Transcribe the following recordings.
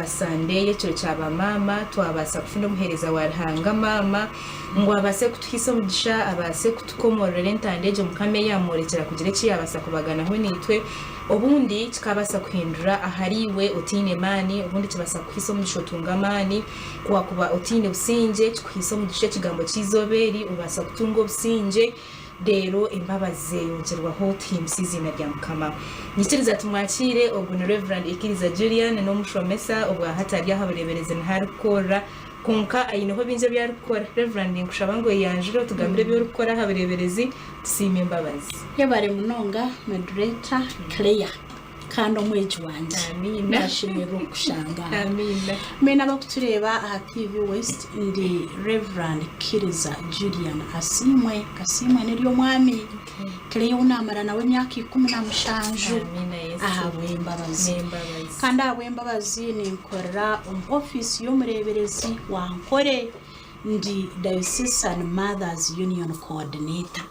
Nka Sande y'ekiro kya ba maama, twabaasa kufuna omuheereza wa Ruhanga maama ngu abaase kutuhaisa omugisha, abaase kutukomororera entanda egyo Mukama ei yaamworekyera kugira eki yaabaasa kubaganaho naitwe. Obundi kikaabaasa kuhindura ahariiwe otaine maani, obundi kibaasa kukuhaisa omugisha otunge amaani. Ku waakuba otaine busingye, kikuhaisa omugisha ekigambo ky'eizooba eri obaasa kutunga obusingye. Reero embabazi zeyongyerwaho tuhimbise eiziina rya Mukama. Nyikiriza tumwakiire, ogu ni Rev. Ikiriza Julian n'omushomesa obwahati ari aha bureeberezi niho arikukorera kwonka aineho bingi ebi arikukora. Rev. Ninkushaba ngu oyeyanjure otugambire ebi orikukora aha bureeberezi tusiime embabazi. Yebare munonga Moderator Claire kandi omwegi wangye. Amiina. Nashemererwa okukushanga aha. Amiina. Mbwenu abakutureeba aha TV West ndi Rev. Kiriza Julian Asiimwe. Asiimwe n'ery'omwami. Claire ou naamara nawe emyaka 17 Amiina Yesu. ahabw'embabazi. N'embabazi. Kandi ahabw'embabazi ninkorera omu ofiisi y'omureeberezi wa Nkore. Ndi Diocesan Mothers Union Coordinator.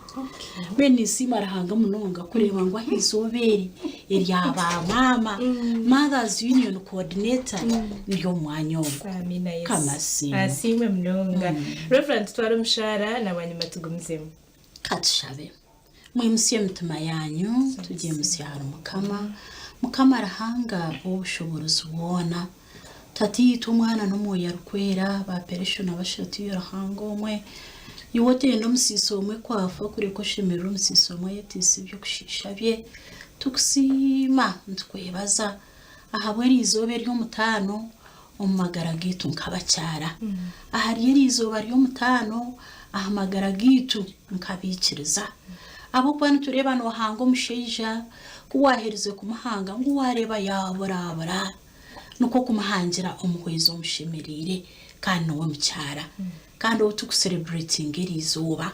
Mbwenu ninsiima Ruhanga munonga kureeba ngu aha izooba eri erya ba maama, Mothers Union Coordinator ndi omu mwanya ogu. Amiina Yesu. Mukama asiimwe. Asiimwe munonga. Reverend tutware omushaara na bwanyima tugumizemu. Katushabe. Mwimutsye emitima yaanyu, tugyimutsye ahari Mukama. Mukama Ruhanga ow'obushoboorozi bwona, Tataitwe, Omwana n'Omwoyo Arikwera, baapereshona bashatu iwe Ruhanga omwe, iwe otenda omusiisi omwe ku afa, kureka oshemererwa omusiisi omwe ayeteisa eby'okushiisha bye, tukusiima nitukwebaza ahabw'eri izooba ery'omutaano omu magara gaitu nk'abakyara. Ahari eri izooba ry'omutaano aha magara gaitu nk'abaikiriza. Ahabw'okuba nitureeba noohanga omushaija, ku waaherize kumuhanga ngu waareeba yaaburabura, nikwo kumuhangira omuhwezi omushemereire kandi niwe mukyara. Kandi ou turikusereburetinga eri izooba.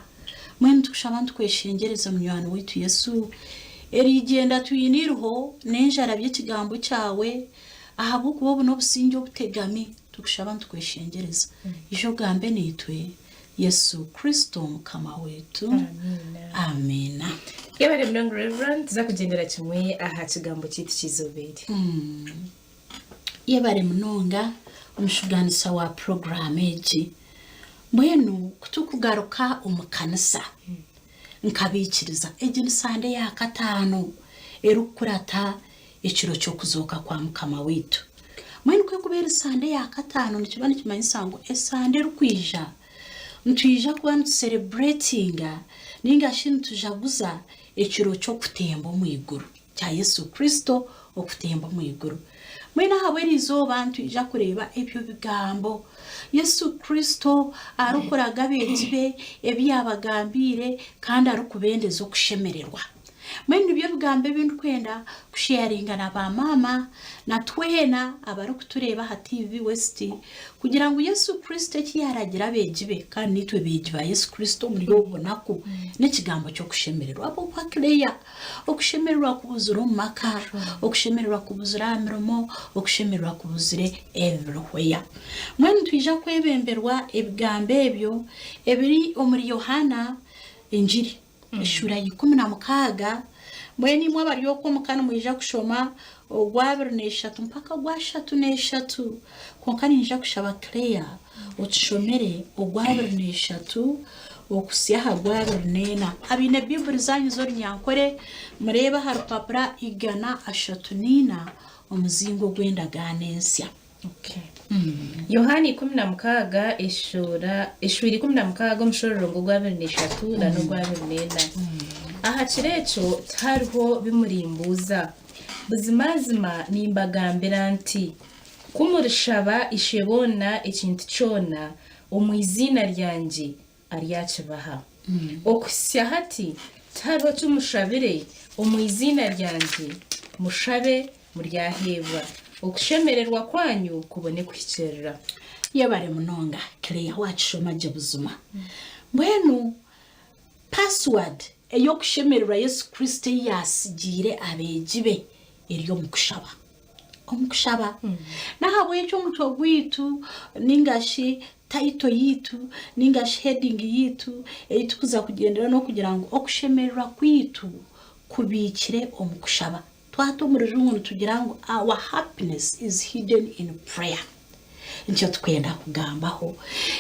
Mbwenu nitukushaba nitukweshengyereza munywani waitu Yesu, eri igyenda twine eiriho n'enjara by'ekigambo kyawe, Ahabw'okuba obu n'obusingye obutegami, tukushaba nitukweshengyereza, ija ogambe naitwe, Yesu Kristo Mukama waitu. Amiina. Yebare munonga Rev. Tuza kugyendera kimwe aha kigambo kyaitu ky'eizooba eri. Yebare munonga omushugaanisa wa puroguraamu egi. Mbwenu ku turikugaruka omu kanisa nkabaikiriza, egi ni Sande ya kataano erikukurata ekiro ky'okuzooka kwa Mukama waitu. Mbwenu ku erikuba eri Sande ya kataano nikiba nikimanyisa ngu esande erikwija nitwija kuba nitusereburetinga nainga shi nitujaguza ekiro ky'okutemba omu iguru kya Yesu Kristo okutemba omu iguru. Mbwenu ahabw'eri izooba nitwija kureeba ebyo bigambo Yesu Kristo arikuraga abeegi be ebi yaabagambiire kandi arikubendeza okushemererwa. Mbwenu nibyo bigambo ebi ndikwenda kusheyaringa na ba maama na twena abarikutureeba aha TV West kugira ngu Yesu Kristo eki yaaragira abeegi be kandi naitwe beegi ba Yesu Kristo omuri obu bunaku n'ekigambo ky'okushemererwa. Ahabw'okuba Claire, okushemererwa kubuzire omu maka, okushemererwa kubuzire aha mirimo, okushemererwa kubuzire everywhere. Mbwenu nitwija kwebemberwa ebigambo ebyo ebiri omuri Yohaana engiri. Eshuura ya 16, Mbwenu imwe abari okwo omuka nimwija kushoma ogw'abiri n'eshatu mpaka ogw'ashatu n'eshatu. Kwonka niinyija kushaba Claire otushomere ogw'abiri n'eshatu okuhitsya aha gw'abiri n'ena. Abaine Baiburi zaanyu z'orunyankore, mureebe aha rupapura 134, omuzingo ogw'Endagaano Ensya. Yohaana 16 eshuura eshuura 16 omushororongo ogw'abiri n'eshatu nana ogw'abiri n'ena. Aha kiro ekyo tihariho bi murimbuuza. Buzimazima nimbagambira nti, Ku murishaba Isheboona ekintu kyona omu iziina ryangye, aryakibaha. Okuhitsya hati tihariho ki mushabire omu iziina ryangye, mushabe, muryaheebwa, okushemererwa kwanyu kubone kuhikiirira. Yebare munonga Claire wakishoma gye buzima. Mbwenu password ey'okushemererwa Yesu Kristo ei yasigiire abeegi be eri omu kushaba. Omu kushaba. N'ahabw'ekyo omutwe gwaitu ninga shi Title yaitu ninga shi heading yaitu ei turikuza kugyenderaho n'okugira ngu okushemererwa kwaitu kubiikire omu kushaba. Twata omu rujungu nitugira ngu our happiness is hidden in prayer. Nikyo tukwenda kugambaho.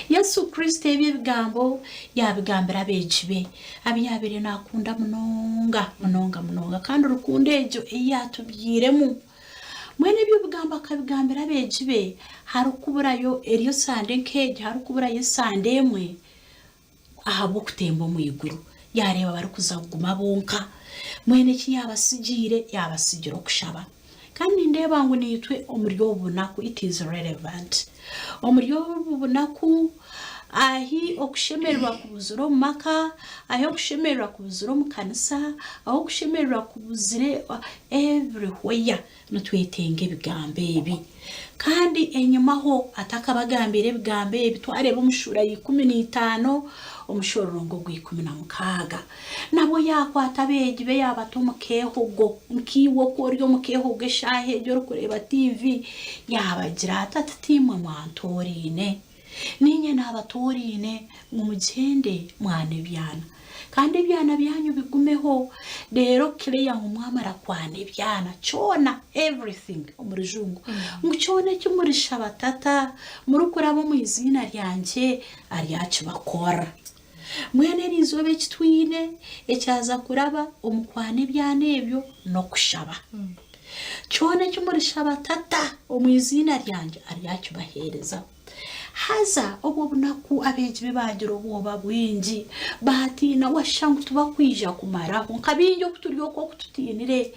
Yesu Kristo ebi ebigambo yaabigambira abeegi be abu yaabaire naakunda munonga munonga munonga kandi rukundo egyo ei yaatubyairemu. Mbwenu ebyo bigambo akabigambira abeegi be harikuburayo eriyo sande nk'egi harikuburayo esande emwe ahabw'okutemba omu iguru. Yaareeba barikuza kuguma bonka. Mbwenu eki yaabatsigiire, yaabatsigira okushaba. Kandi nindeeba ngu naitwe omuri obu bunaku it is relevant. Omuri obu bunaku ahi okushemererwa kubuzire omu maka, ahi okushemererwa kubuzire omu kanisa, ahu okushemererwa kubuzire everywhere, Nitwetenga ebigambo ebi. Kandi enyimaho atakabagambiire ebigambo ebi, twareeba omu shuura ya 15, omushororongo ogwa 16. Nabwo yaakwata abeegi be yaabata omu keehogo, nkaiwe oku ori omu keehogo eshaaha egi orikureeba tiivi, yaabagira ati, Ati tiimwe mwantooraine, Niinye naabatooraine ngu mugyende mwane ebyana, kandi ebyana byanyu bigumeho, reero Claire ngu mwamara kwana ebyana, kyona, everything omu rujungu, ngu kyona eki murishaba Tata murikuraba omu iziina ryangye, aryakibakorera. Mbwenu eri izooba eki twine ekyaza kuraba omu kwana ebyana ebyo n'okushaba. Kyona eki murishaba Tata omu iziina ryangye, aryakibaheereza. Haza obwo bunaku abeegi be baagira obwoba bwingi, baatiina washusha ngu tibakwija kumaraho, nka baingi oku turi oku oku tutiinire.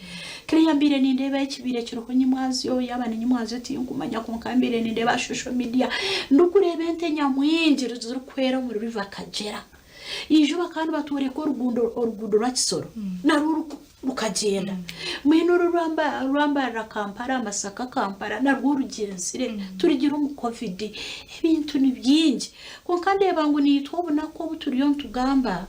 Claire mbaire nindeeba ekibaire kiriho nyimwazyo, yaaba ni nyimwazyo tinkumanya kwonka mbaire nindeeba aha social media ndikureeba ente nyamwingi zirikuhwera omuri River Kagyera. Eijo bakaba nibatworeka oruguudo oruguudo rwa Kisoro narwo rukagyenda. Mbwenu oru orwambarara Kampala, Masaka Kampala narwo rugyenzire turugire omu Covid. Ebintu ni bingi kwonka ndeeba ngu naitwe obunaku obu turiyo nitugamba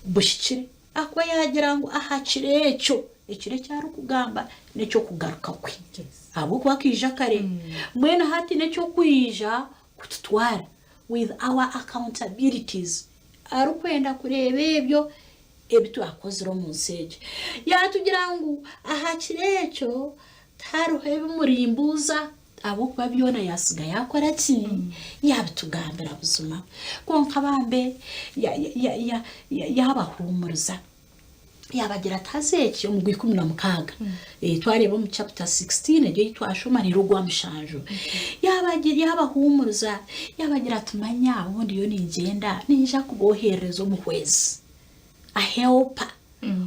buhikire ahakuba yaagira ngu aha kiro ekyo, ekiro eki arikugamba n'eky'okugaruka kwe ahabw'okuba akaija kare. Mbwenu hati n'eky'okwija kututwara with our accountabilities arikwenda kureeba ebyo ebi twakozire omu nsi egi. Yaatugira ngu aha kiro ekyo tihariho ebi murimbuuza ahabw'okuba byona yaatsiga yaakora ki? Yaabitugambira buzima. Kwonka bambe yaabahuumuriza. Yaabagira ati, Haza eki omu gwa 16, twareeba omu chapter 16 egyo ei twashoma reero ogwa mushanju. Yaabahuumuriza, yaabagira ati, Manya obu ndiyo ningyenda, niinyija kubooherereza omuhwezi. a helper,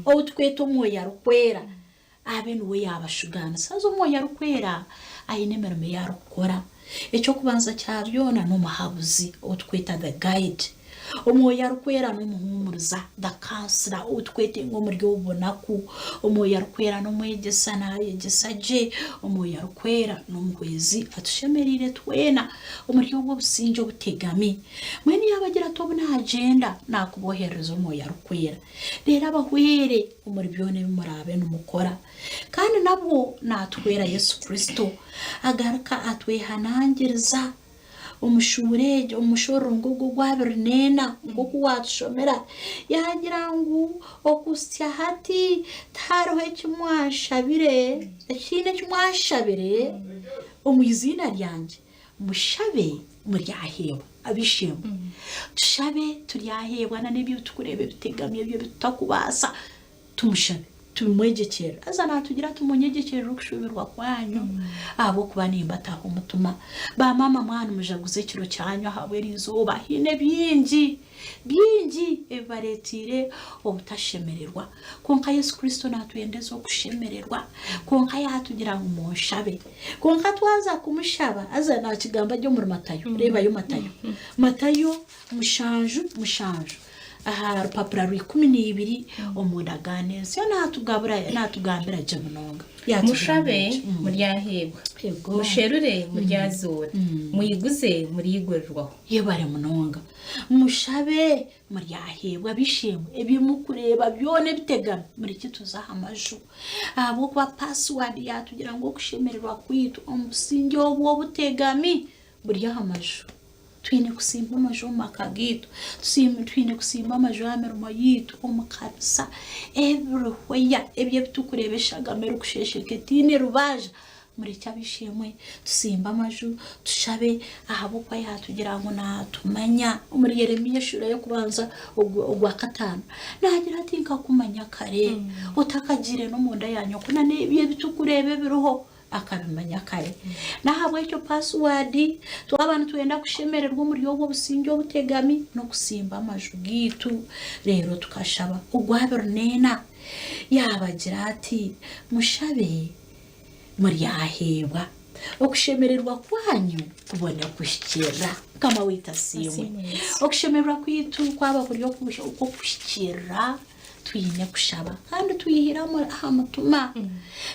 ou tukweta Omwoyo Arikwera, abe niwe yaabashugaanisa. Haza Omwoyo Arikwera aine emirimo ei arikukora. Eky'okubanza kya byona n'omuhabuzi ou tukweta the guide. Omwoyo Arikwera n'omuhuumuriza, the counsellor, ou tukwetenga omuri obu bunaku. Omwoyo Arikwera n'omwegyesa, naayegyesa gye. Omwoyo Arikwera n'omuhwezi atushemereire twena omuri obu obusingye obutegami. Mbwenu yaabagira ati, Obu naagyenda, naakubooherereza Omwoyo Arikwera, reero abahwere omuri byona ebi muraabe nimukora. Kandi nabwo naatuhwera Yesu Kristo, agaruka atwehanangiriza omu shuura egyo, omu mushororongo ogwo ogw'abiri n'ena, nk'oku waatushomera, yaagira ngu, Okuhitsya hati tihariho eki mwanshabire, ekiine eki mwanshabire omu iziina ryangye. Mushabe, muryaheebwa. Ab'eishe-emwe, tushabe, turyaheebwa na n'ebi turikureeba ebitegami ebyo ebi tutakubaasa, tumushabe, tubimwegyekyerere. Haza naatugira ati, Munyegyekyerere okushuubirwa kwanyu, ahabw'okuba nimbataho omutima. Baamaama mwaba nimujaguza ekiro kyanyu ahabw'eri izooba, haine bingi. Bingi ebibareeteire obutashemererwa. Kwonka Yesu Kristo naatwendeza okushemererwa. Kwonka yaatugira ngu munshabe. Kwonka twaza kumushaba, haza naakigamba gye omuri Matayo. Reebayo Matayo. Matayo 7:7 aha rupapura rwa 12 omu ndagaano ensya naatugabura naatugambira gye munonga. Yaatugira Mushabe, ngu eki. muryaheebwa. Yego. Musherure, muryazoora. Mwiguze, muryaigurirwaho. Yebare munonga. Mushabe, muryaheebwa. B'eishe-emwe, ebi murikureeba byona ebitegami, murekye tuze aha maju. Ahabw'okuba paasiwaadi yaatugira ngu okushemererwa kwaitu omu busingye obu obutegami buri aha maju. Twine kusimba amaju omu maka gaitu, twine kusimba amaju aha mirimo yaitu, omu kanisa, everywhere. Ebyo ebi turikureeba eshagama erikusheesheka etaine rubanja, murekye ab'eishe-emwe tusimbe amaju, tushabe ahabw'okuba yaatugira ngu naatumanya. Omuri Yeremia eshuura y'okubanza ogwakataano naagira ati, Nkakumanya kare otakagiire n'omunda ya nyoko, na n'ebyo ebi turikureeba ebiriho. Akabimanya kare. N'ahabw'ekyo paasiwaadi twaba nitwenda kushemererwa omuri obwo busingye obutegami n'okusimba amaju gaitu reero tukashaba. Ogwabiri n'ena, yaabagira ati, Mushabe, muryaheebwa, okushemererwa kwanyu kubone kuhikiirira. Mukama waitu asiimwe. Okushemererwa kwaitu kwaba kuri okw'okuhikiirira, Twine kushaba kandi twihire aha mutima.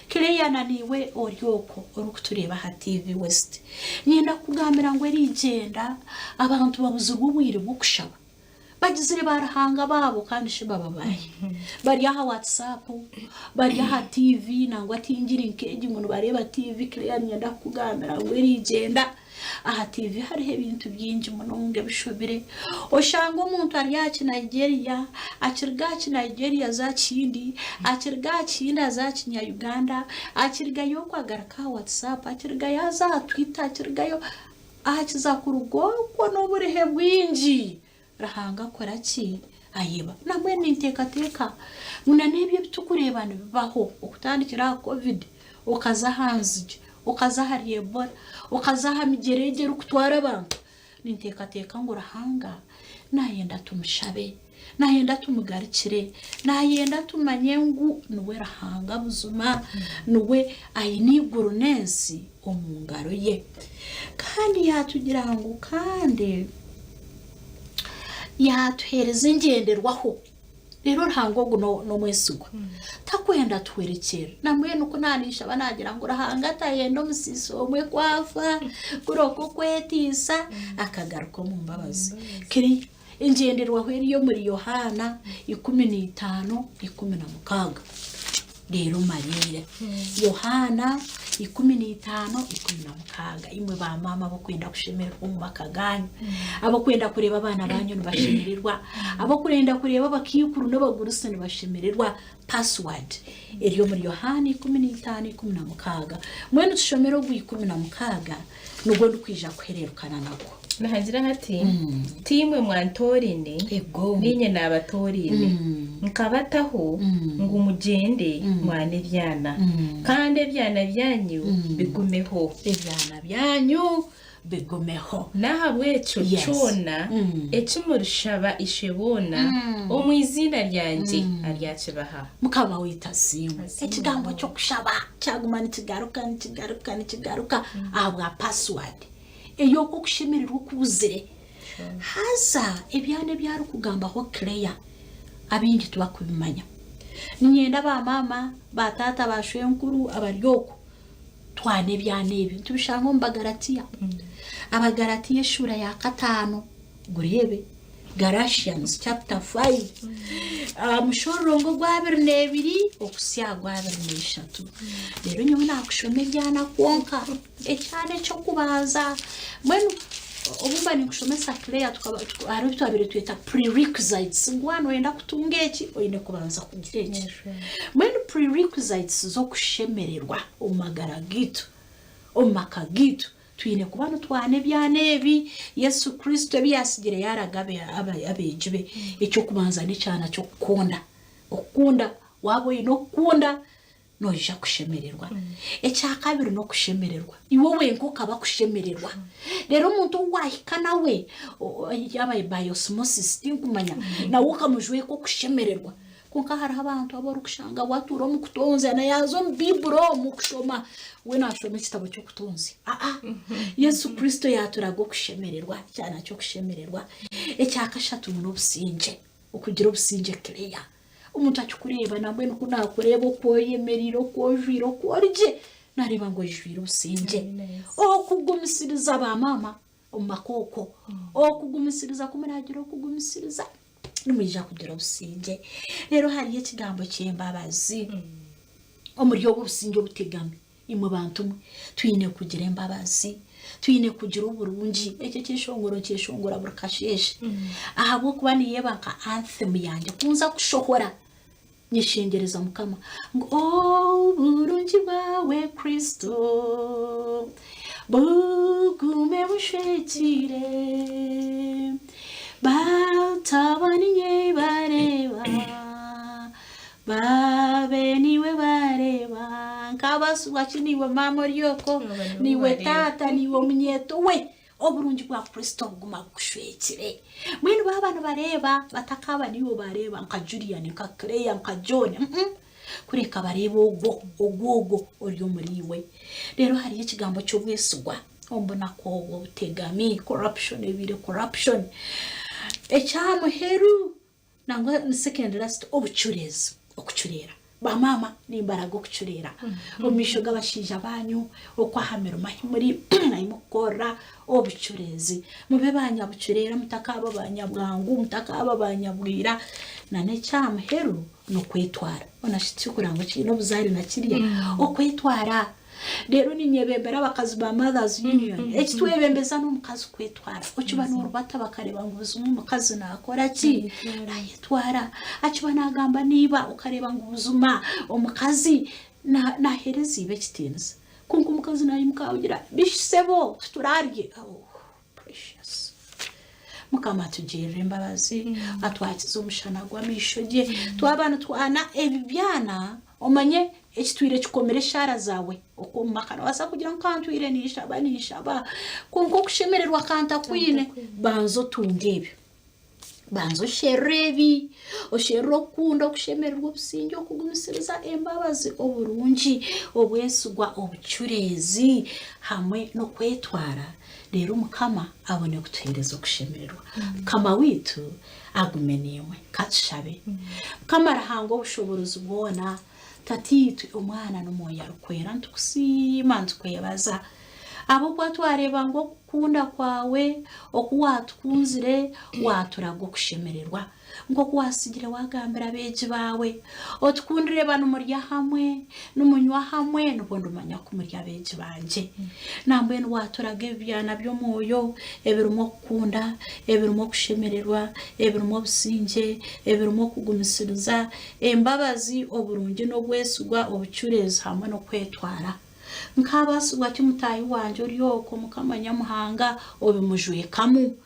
Claire na naiwe ori okwo orikutureeba aha TV West, niinyenda kukugambira ngu eriigyenda abantu babuzirwe obwire bw'okushaba. Bagizire baaruhanga baabo kandi shi baba baahi? Bari aha WhatsApp, bari aha TV nangwa tingiri nk'egi ngu nibareeba TV. Claire niinyenda kukugambira ngu eriigyenda. Aha TV hariho ebintu bingi munonga ebishobire. Oshanga omuntu ari aha Kinigeria, akiruga aha Kinigeria aza aha Kihindi, akiruga aha Kihindi aza aha Kinya-Uganda, akirugayo okwo agaruka aha WhatsApp, akirugayo aza aha Twitter, akirugayo akiza kuruga okwo n'oburihe bwingi. Ruhanga akora ki? Ayeba. Nambwenu ninteekateeka ngu na n'ebyo ebi turikureeba nibibaho, okutandikira aha Covid, okaza aha nzigye, okaza ahari Ebola, okaza aha migyera egi erikutwara abantu, ninteekateeka ngu Ruhanga naayenda tumushabe, naayenda tumugarukire, naayenda tumanye ngu niwe Ruhanga buzima, niwe aine eiguru n'ensi omu ngaro ye. Kandi yaatugira ngu kandi. Yaatuheereza engyenderwaho. Reero Ruhanga ogu n'omwesigwa. Takwenda tuhwerekyerere. Nambwenu ku naaninshaba naagira ngu Ruhanga atayenda omusiisi omwe ku afa, kureka okwetiisa akagaruka omu mbabazi. Kiri engyenderwaho eri omuri Yohaana 15:16. Reero omariire. Yohaana 15:16. Imwe baamaama ab'okwenda kushemererwa omu maka gaanyu, ab'okwenda kureeba abaana baanyu nibashemererwa, ab'okwenda kureeba abakaikuru n'abagurusi nibashemererwa, password eri omuri Yohaana 15:16. Mbwenu tushomere ogwa 16 nigwo ndikwija kuhererukana nagwo. Nihagira hati, Tiimwe mwantooraine, Ego. niinye naabatooraine, nkabataho ngu mugyende mwane ebyana, kandi ebyana byanyu bigumeho. Ebyana byanyu bigumeho. N'ahabw'ekyo Yes. kyona eki murishaba Isheboona omu iziina ryangye, aryakibaha. Mukama waitu asiimwe. Asiimwe Ekigambo munonga. ky'okushaba kyaguma nikigaruka nikigaruka nikigaruka ahabwa password ey'okwo okushemererwa okubuzire. Haza ebyana ebi arikugambaho Claire abaingi tibakubimanya. Niinyenda ba maama, ba taata, ba shwenkuru abari okwo twane ebyana ebi. Nitubishanga omu Bagalatia. Abagalatia eshuura ya kataano gureebe. Galatians chapter 5 aha mushororongo ogwabiri n'ebiri okuhitsya aha gwabiri n'eshatu. Reero nyowe naakushoma ebyana kwonka, ekyana eky'okubanza. Mbwenu obu mba ninkushomesa Claire tukaba hariho ebi twabaire tweta prerequisites ngu waaba nooyenda kutunga eki, oine kubanza kugira eki. Mbwenu prerequisites z'okushemererwa omu magara gaitu, omu maka gaitu, Twine kuba nitwana ebyana ebi Yesu Kristo ebi yaasigire yaaraga abeegi be. Eky'okubanza n'ekyana ky'okukunda. Okukunda, waaba oine okukunda noija kushemererwa. Ekyakabiri n'okushemererwa. Iwe wenka okaba kushemererwa. Reero omuntu ou waahika nawe, yaaba by osmosis tinkumanya, nawe okamujweka okushemererwa. Kwonka hariho abantu abu orikushanga we atuura omu kutonzya na yaaza omu Baiburi omu kushoma, we naashoma ekitabo ky'okutonzya. Aa, Yesu Kristo yaaturaga okushemererwa, ekyana ky'okushemererwa. Ekya kashatu ngu n'obusingye, okugira obusingye clear. Omuntu akikureeba nambwenu ku naakureeba oku oyemereire, oku ojwaire, oku ori gye, naareeba ngu oijwire obusingye. Okugumisiriza ba maama omu maka okwo, okugumisiriza ku muraagira okugumisiriza. Nimwija kugira obusingye. Reero hariyo ekigambo ky'embabazi omuri obu obusingye obutegami. Imwe bantu mwe, twine kugira embabazi. Twine kugira oburungi. Ekyo ekyeshongoro nkyeshongora buri kasheeshe ahabw'okuba niyo eba nka anthem yangye. Ku nza kushohora nyeshengyereza Mukama ngu oburungi bwawe Kristo bugume bushwekire batabani bareeba Babe niiwe baareeba nk'abaasubwa ki niiwe maama ori okwo, niiwe taata, niiwe omunyeeto we, oburungi bwa Kristo buguma bukushwekire. Mbwenu baaba nibareeba batakaaba niiwe baareeba nka Julian, nka Claire, nka John, mm kureka bareebe ogwo, ogwo ogwo ori omuriiwe. Reero hariyo ekigambo ky'obwesigwa omu bunaku obu obutegami, corruption ebaire corruption. Eky'aha muheru Nangwa ni second last obucureezi, okucureera. Ba maama nimbaraga okucureera omu maisho g'abashaija baanyu, okwo aha mirimo ahi muri ahi murikukorera, obucureezi. Mube banyabucureera mutakaaba banyabwangu, mutakaaba banyabwira. Na n'eky'aha muheru n'okwetwara. Hoona shi tikirikureba ngu kiine obuzaare na kiriya? Okwetwara. Reero niinyebembera abakazi ba Mothers Union. Eki twebembeza n'omukazi kwetwara. Okiba noorubata bakareeba ngu buzima omukazi naakora ki? Naayetwara. Akiba naagamba naiba okareeba ngu buzima omukazi naaheereza iba ekitiinisa. Kwonka omukazi naimuka agira bishi sebo tituraarye. Oh precious. Mukama atugirire embabazi, atwakize omushana gw'amaisho gye. Twaba nitwana ebi byana Omanye ekitwire kikomire eshaara zaawe okwo omu maka. Noobaasa kugira ngu kantwire ninshaba ninshaba kwonka okushemererwa kantakwine. Banza otunge ebyo. Banza osherure ebi, osherure okukunda, okushemererwa, obusingye, okugumisiriza, embabazi, oburungi, obwesigwa, obucureezi hamwe n'okwetwara reero Mukama abone kutuheereza okushemererwa. Mukama waitu agume naimwe. Ka tushabe. Mukama Ruhanga ow'obushoboorozi bwona, Tataitwe, Omwana n'Omwoyo Arikwera, nitukusiima, nitukwebaza ahabw'okuba twareeba ngu okukunda kwawe oku waatukunzire, waaturaga okushemererwa. Nk'oku waatsigire waagambira abeegi baawe, otukundire ba nimurya hamwe, nimunywa hamwe, nibwo ndimanya ku muri abeegi bangye. Nambwenu waaturaga ebibyana by'omwoyo ebirimu okukunda, ebirimu okushemererwa, ebirimu obusingye, ebirimu okugumisiriza, embabazi, oburungi n'obwesigwa, obucureezi hamwe n'okwetwara. Nkaabaasibwa ki mutaahi wangye ori okwo, Mukama Nyamuhanga, obimujwekamu,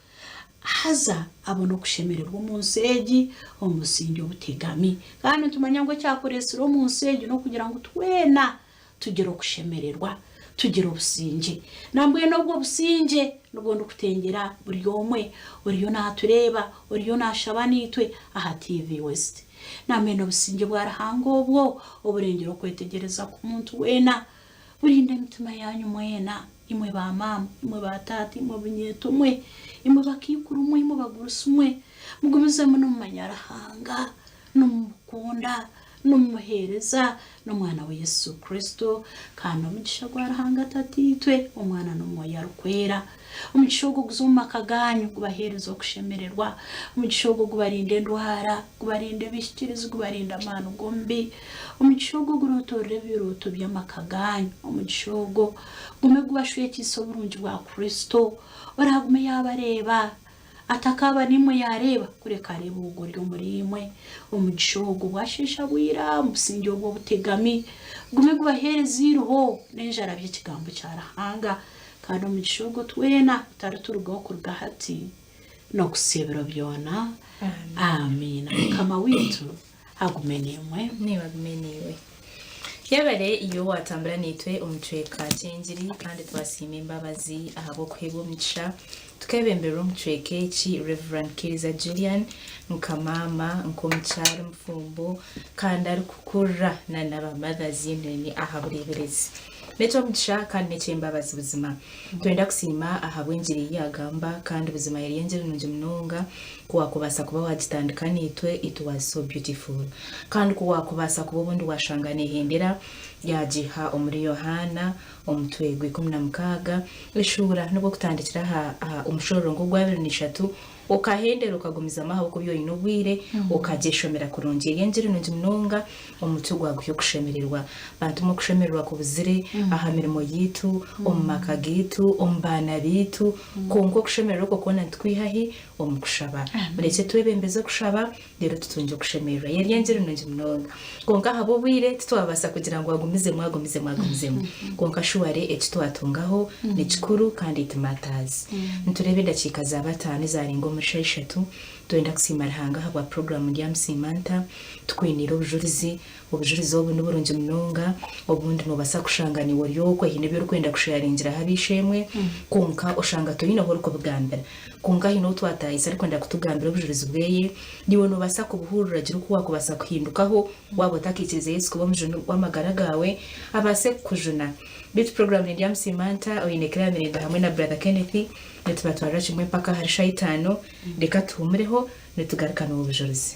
haza abone okushemererwa omu nsi egi omu busingye obutegami. Kandi nitumanya ngu ekyakureetsire omu nsi egi n'okugira ngu twena tugire okushemererwa, tugire obusingye. Nambwenu obwo obusingye nibwo ndikutengyera buri omwe oriyo naatureeba, oriyo naashaba naitwe aha TV West. Nambwenu obusingye bwa Ruhanga obwo oburengyera okwetegyereza kw'omuntu weena, burinde emitima yaanyu mwena, imwe ba maama, imwe ba taata, imwe bunyeeto mwe, imwe bakaikuru mwe, imwe bagurusi mwe, mugumizemu nimumanya Ruhanga, nimumukunda, N'omuheereza, n'Omwana we Yesu Kristo, kandi omugisha gwa Ruhanga Tataitwe, Omwana n'Omwoyo Arikwera. Omugisha ogwo guze omu maka gaanyu, gubaheereze okushemererwa. Omugisha ogwo gubarinde endwara, gubarinde ebihikirizi, gubarinde amaani g'omubi. Omugisha ogwo gurootorere ebirooto by'amaka gaanyu. Omugisha ogwo gume gubashwekiise oburungi bwa Kristo, oraagume yaabareeba. Atakaaba naimwe yaareeba, kureka areebe ogwo ori omuriimwe. Omugisha ogwo bwasheesha bwira omu busingye obwo obutegami, gume gubaheereze eiriho n'enjara by'ekigambo kya Ruhanga. Kandi omugisha ogwo twena gutariturugaho kuruga hati n'okuhitsya ebiro byona. Amiina. Mukama waitu agume naimwe. Naiwe agume naiwe. Yebare iwe owatambura naitwe omu kicweka ky'engiri kandi twasiima embabazi ahabw'okuheebwa omugisha tukebemberwa omu kicweka eki Rev. Kiriza Julian nka maama, nk'omukyara omufumbo kandi arikukurira na naba Mothers Union aha bureeberezi. N'eky'omugisha kandi n'eky'embabazi buzima. Nitwenda kusiima ahabw'engiri ei yaagamba kandi buzima yari engiri nungi munonga ku waakubaasa kuba waagitandika naitwe it was so beautiful. Kandi ku waakubaasa kuba obundi waashanga neehendera yaagiiha omuri Yohaana omutwe gw'ikumi na mukaaga eshuura nibwo kutandikira aha aha omushororongo ogw'abiri n'ishatu. Okahendera okagumizamu ahabw'okuba oine obwire, okagyeshomera kurungi. Eri engiri nungi munonga, omutwe gwaguha okushemererwa. Bantu mwe okushemererwa kubuzire aha mirimo yaitu, omu maka gaitu, omu baana baitu, kwonka okushemererwa okwo kwona nitukwiha hi? Omu kushaba. Murekye twebembeze okushaba reero tutungye okushemererwa. Eri engiri nungi munonga. Kwonka ahabw'obwire titwabaasa kugira ngu agumizemu agumizemu agumizemu. Kwonka shuware eki twatungaho ni kikuru kandi it matters. Nitureeba edakiika zaaba taano ezaarenga omuri shaaha ishatu, twenda kusiima Ruhanga ahabwa puroguraamu Ndyamusiima Nta? Tukwiniire obujurizi. Obujurizi obu ni burungi munonga. Obundi noobaasa kushanga naiwe ori okwe haine ebi orikwenda kusheyaringiraho ab'eishe-emwe kwonka oshanga toine ahu orikubigambira. Kwonka haine ou twataahisa arikwenda kutugambira obujurizi bweye. Naiwe noobaasa kubuhurira gira oku waakubaasa kuhindukaho waaba otakaikirize Yesu kuba omujuni w'amagara gaawe abaase kukujuna. Beitu puroguraamu Nindyamusiima Nta? Oine Claire Mirembe hamwe na Brother Kenneth nitubatwarira kimwe mpaka ahari shaaha itaano. Reka tuhumureho nitugaruka n'obujurizi.